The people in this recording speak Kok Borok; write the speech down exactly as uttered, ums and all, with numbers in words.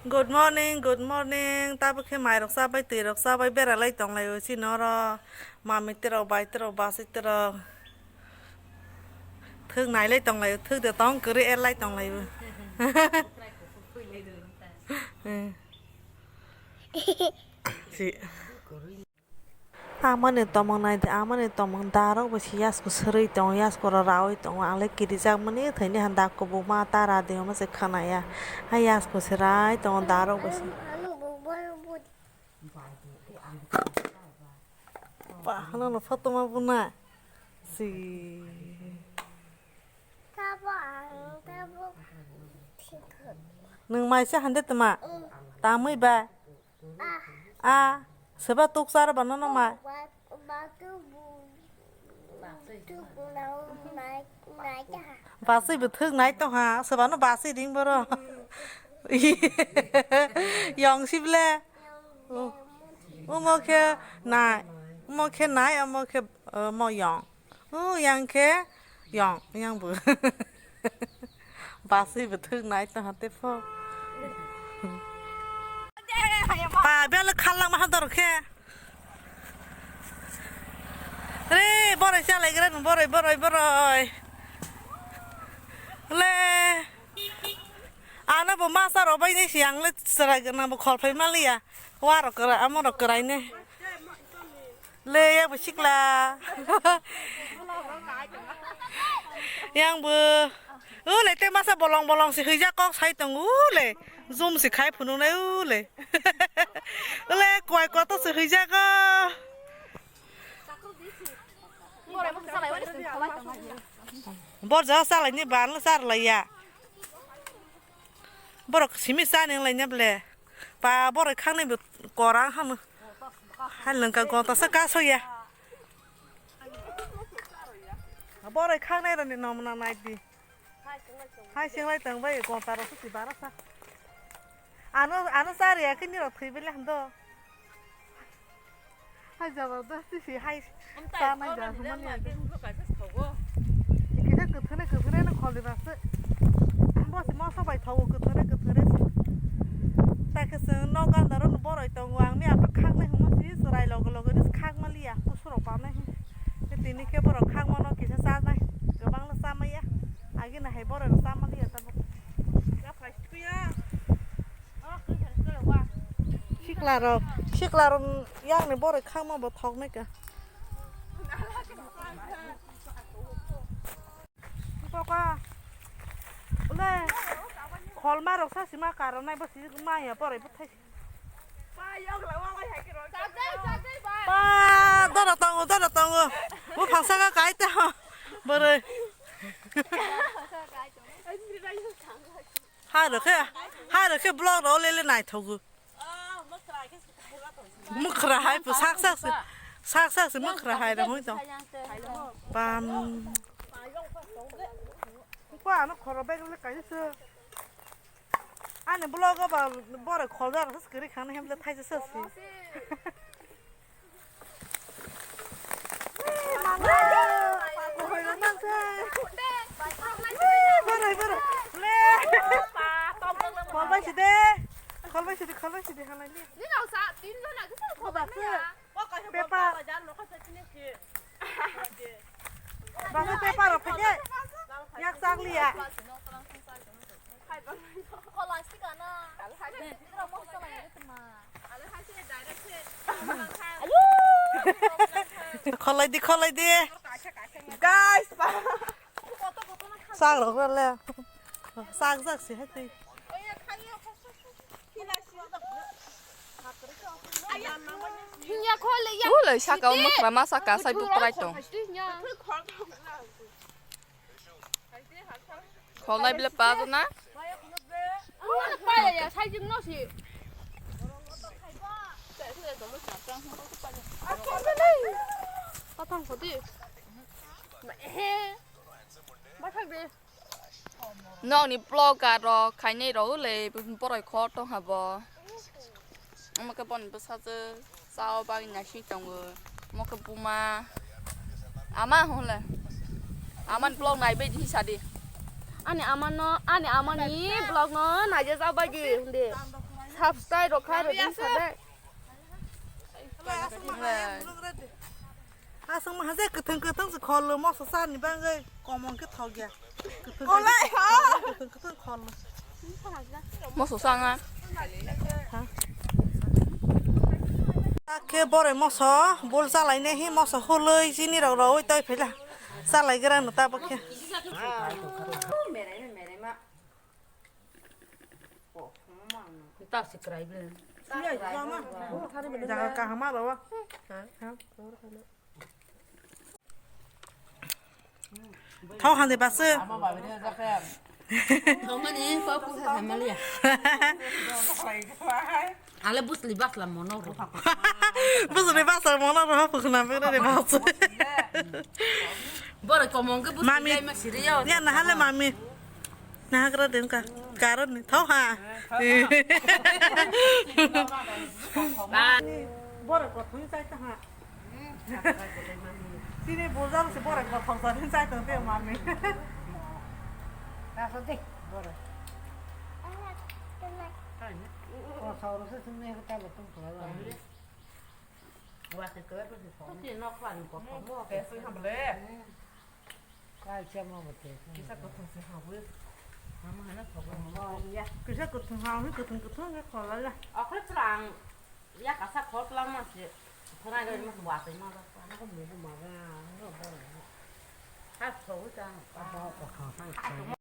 Good morning, good morning. Tabuk khe mairok chabai, twirok chabai, beralai tonglaio chini oro. Mami twirok, bai twirok, basi twirok. Thwk nailai tonglaio, thwk de tong kwrwi erlai tonglaio. Eh. Si. Amani tomong nai di, amani tomong darok bai se yasko srwi tongo, yasko rw raui tongo, ang le kirijak mani thwini handa kubuma ta ra di omo se khwnaya, hai yasko se rai tongo darok bai se. Ba, hwnano photo ma buna si. Nwng mai se hande tma, tamwi ba. A, seba tuksa ro bano no ma. Basui bo thwk nai tong ha, seba no basui ring boro. Yong si ble. Omo khe nai, omo khe nai, omo khe, omo yong. O yang khe yong, yang bo. Basui bo thwk nai tong ha tei pho. Ba, bele khallang ma ha dor khe. Re, borai chalai gra nw, borai, borai, borai. Le. Ano bo masa rw bai ni si ang le chwrai gana bo khol phai ma liya. Wa rok kwra, amo rok kwrai ne. Le, ya bo sikla. Yang bo. U le te masa bolong bolong si huijak kok sai tong u le. Zoom si khai phunu nai u le. U le koi koto si huijak o. Bor ja salai ni ban le sar lai ya. Borok simi sa ning lai ne ble. Pa borok khang ni bo kora ham. Hai lengka gota sa ka so ya. Borok khang nai rani nom na nai di. Hai sing lai tong bai gota ro su ti bara sa. Ano, ano sa ri ya kini ro thui bele ham do. Hai jabardasti si hai. Chanai ja humani age. Kisa kwthwrwi kwthwrwi no kholi basu. Bo si moso bai thogo kwthwrwi kwthwrwi si. Ta khe chwng nok gandaro no boroi tongo ang mi aphuru khaknai hwnwi si chwrai logo logo ni khak maliya kusurok panai. Tini khe borok khak mano kisa chanai. Kwbang no chamaya. Agi no hai boroi no chamaliya tabuk. Sikla rok, sikla rok yang ni boroi khakma bo thok nai ka. Poka. Ule. Kholma rok sa sima karon nai bo si ma ya boroi bo thai. Pa, doro tongo, doro tongo. Bo phangsa ka kai ta. Boroi. Hai rokhe, hai rokhe vlog rok lele naithogo. Mwkhra hai pho sak sak se, sak sak se mwkhra hai rok hoi tong. Bam. Ko ano khoro bag le kai se. Ani vlog ba bore khol jar se kri khana hem le thai se se. Kholbai sidi, kholbai sidi, kholbai sidi, halai ni. Paper. Basa paper rok phai khe. Yak sak liya. Kholai di, kholai di. Guys, pa. Sak rok le. Sak sak si hai twi. Ulai saka o mwkhra ma saka sai buk trai tong. Kholnai bile pa na? Patang khoti. Bathak de. Nokni vlog aro khainai rw le boroi khor tong habo. Omo khe boni bwsajwk chao bagwi naising tongo. Omo khe buma ama hwnle. Amani vlog naibai di sadi. Ani amano, ani amani vlog no naija chao bagwi hwnde. Half style rok kha rwdi sa dai. Aswk maha je kwthwng kwthwng se kholo moso sani bagwi komon khe thok ya. Kwthwng kwthwng kholo. Moso sanga. Khe bore moso bol chalai ne hi moso huloi chini rok roi toi phela chalai gra no ta bokhe. Jaga kaham aro. Thau hande basu. Thomani pa pu ha maliya. Ale busli basla mono ro. Busli basla mono ro ha pukna bere de basu. Boro komong ke busli Mami. Dai ma siriya. Ya na hale mami. Nagra den ka. Karon ni thau ha. Boro ko thung sai ta ha. Sini bojal se boro ko thau sa den sai ta te mami. Ta so de boro. Ko sa ro se sung ne ta lo tung ko. Wa se ko se ko. Ti nok pan ko ko mo. Te sung ha ble. Kaisa ma bote. Kisa kutung se hawi. Mama hana khobo. Oh, iya. Kisa kutung hawi, kutung kutung ke khola la. Akhir terang. Ya kasa khol pelang ma se. Khona ga ma wa se ma. Aku mau ma ga, no ba. Ha khobo ta. Apa apa kau hai.